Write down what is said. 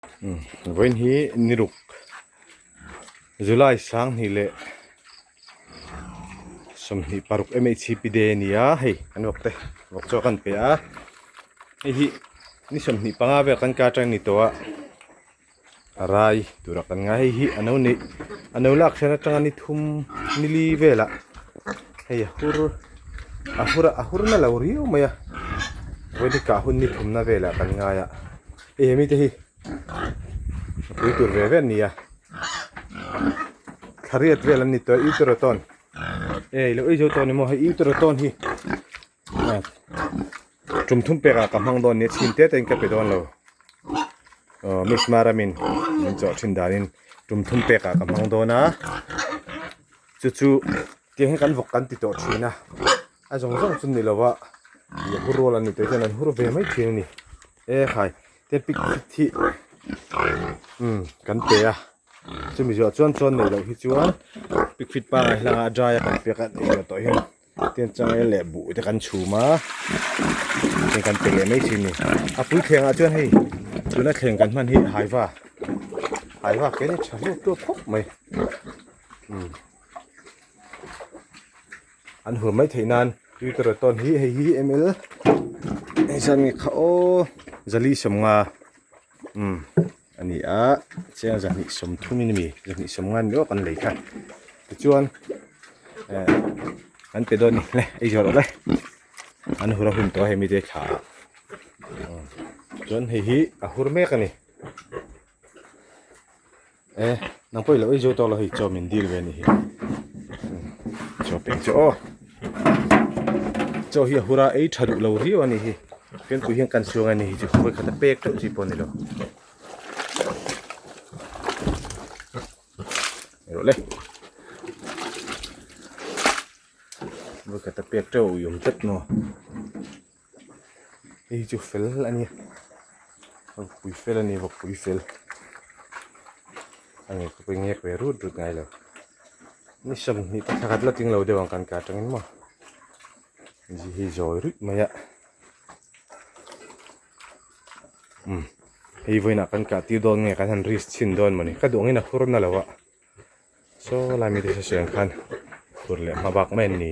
Vawiin hi ni ruk July 20 leh 26 MHCP day a ni a hei kan vawk te vawk chu a kan pe a hei hi ni 25 vel kan kar atang a ni tawh a a rai tura kan ngai hei hi a no neih a no lak hran atanga ni thum ni li velah hei a hur a hur a hur na lo riau mai a vawiin hi kah hun ni thumna velah kan ngai a. Hei he mite hi a pui tur ve ve an ni a thlariat vel an ni tawh a uteraton e ilo ei zo tawh ni maw hei uteraton hi tum thum pekah ka hmang dawn nia chhin te te in ka pe dawn lo aw miss maramin min chawh thin danin tum thum pekah ka hmang dawn a chu chu tiang hi kan vawk kan ti tawh thin a a zawng zawng chu ni lo a ih a hur rual an ni tawh hian an hur ve mai thin a ni. E khai te pik hi umm kan pe a chumi zawh chuan chuan neih loh hi chuan pik fit pangai hlanga a dry a kan pek a ei zawh tawh hian tin changel leh buh te kan chhum a tin kan pe leh mai thin a ni a pui thleng ah chuan hei tuna thleng kan hman hi haiva haiva ke hi tha hlawk hlawk khawp mai umm. An hur mai theih nan tui tawn hi hei hi ml hei zan nge kha aw zali sawmnga umm a ni a chiang zahnih sawmthum in a mi zahnih sawmnga ni lawk an lei kha tichuan eh an pe dawn a ni le ei zawh rawh le an hur a hun tawh a hemi te thla ah chuan hei hi a hur mek a ni. E nang pawh i lo ei zo tawk lo hei chaw min dil ve a nih hi chaw pek chu aw chaw hi a hur a ei tha duh lo riau a nih hi fianpui hian kan suang a nih hi chu vawi khat a pek teuh chi pawh a ni lo rawh le vawi khat a pek teuh ui awm tlat maw. Hei chu fel a ni vawkpui fel a ni vawkpui fel a ni ka pawh ngek ve rut rut ngai lo ni 20 pakhat khat la tling lo deuh ang kan kah atangin maw zi hi zawi ruih mai a umm hei vawiinah kan kah tir dawn nge kan han risk chhin dawn mawni ka duh angin a hur na lo a. Saw lai mite saw siam khan tur leh hma bak mai an ni.